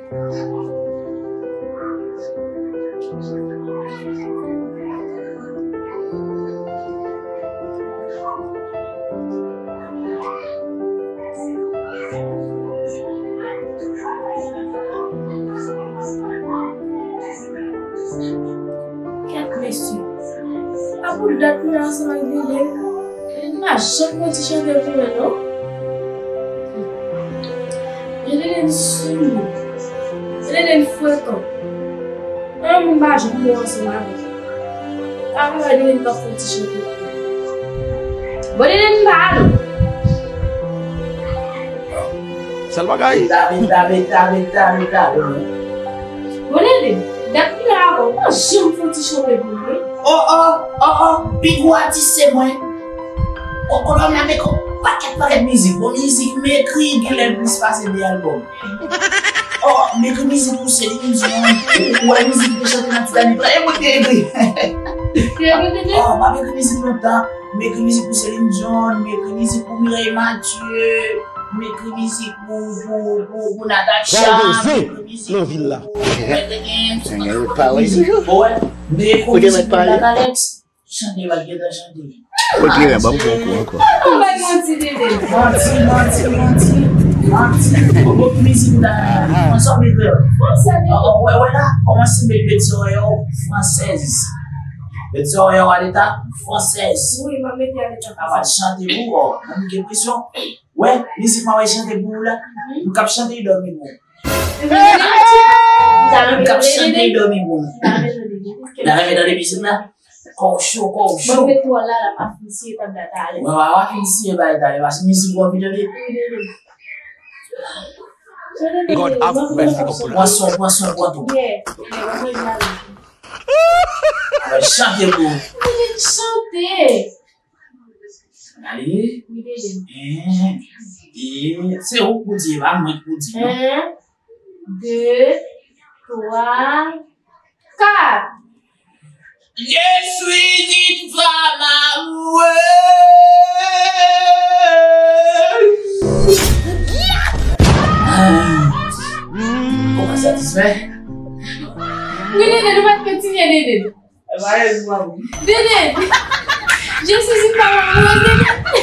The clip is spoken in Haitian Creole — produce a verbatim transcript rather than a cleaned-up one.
Kèt mesye. A pou dat m nan ansanm ak Dede. Dede pa janm fè yon ti chante pou mwen, non. Dede, Dede sou mwen. Dede frekan. Yon moun pa janm bon ansanm avè l. Apa Dede pa fè yon ti chante pou mwen. Bon, Dede pa non. Sèl bagay. Beta, beta, beta, beta, beta, beta, wi. Bon, Dede, dat m la avè w, pa janm fè yon ti chante pou mwen. Oh, oh, oh, oh, pi gwo atis se mwen. Ou konnen m la mete yon pakèt, pakèt mizik. Bon, mizik m ekri genlè plis pase de albòm. Oh, oh, m ekri mizik pou Celine Dion. Ou, ou wè mizik m te chante nan Titanik la, e mwen ki te ekri. Se mwen ki te ekri? Oh, m ap ekri mizik lontan. M ekri mizik pou Celine Dion, m ekri mizik pou Mireille Mathieu, m ekri mizik pou, pou, pou, pou Natacha, m ekri mizik pou, pou Mèt Games, m ekri mizik pou, m ekri mizik pou Black Alex. Chante, pa t gentan chante. Kote rè, ban m pran kou ankò. Ou bay manti, Dede. Manti, manti, manti, manti. Bon, bon, mizik ou ta fè an kreyòl. Fransè, Dede. Oh, oh, wè, wè la, kòmanse met bèt sou yo fransèz. Bèt sou yo aleta fransèz. Wi, m ap mete aleta fransèz. A pa chante pou ou, mwen m gen presyon. Wè, mizik mwen wè chante pou ou la. M k ap chante, dòmi pou ou. M k ap chante, dòmi pou ou. N a renmen tande mizik la. Kò w cho, kò w cho. Bon, men twò la, la pa fin siye tab la talè. Mwen pa, pa fin siye bay talè, paske mizik ou anvi tande. God have mercy upon us. Pran swen, pran swen, pran tou. Yeah, yeah, mwen manje avè l. Mwen chante pou ou. Mwen chante. Ayi. Wi, Dede. Eh, eh, se ou k pou di, e pa mwen k pou di, non. Un, deux, trois, quatre. Je suis une femme amoureuse. Ou pa satisfè? Wi, Dede, nou pa t kontinye, Dede. Dede! Je suis une femme amoureuse, Dede!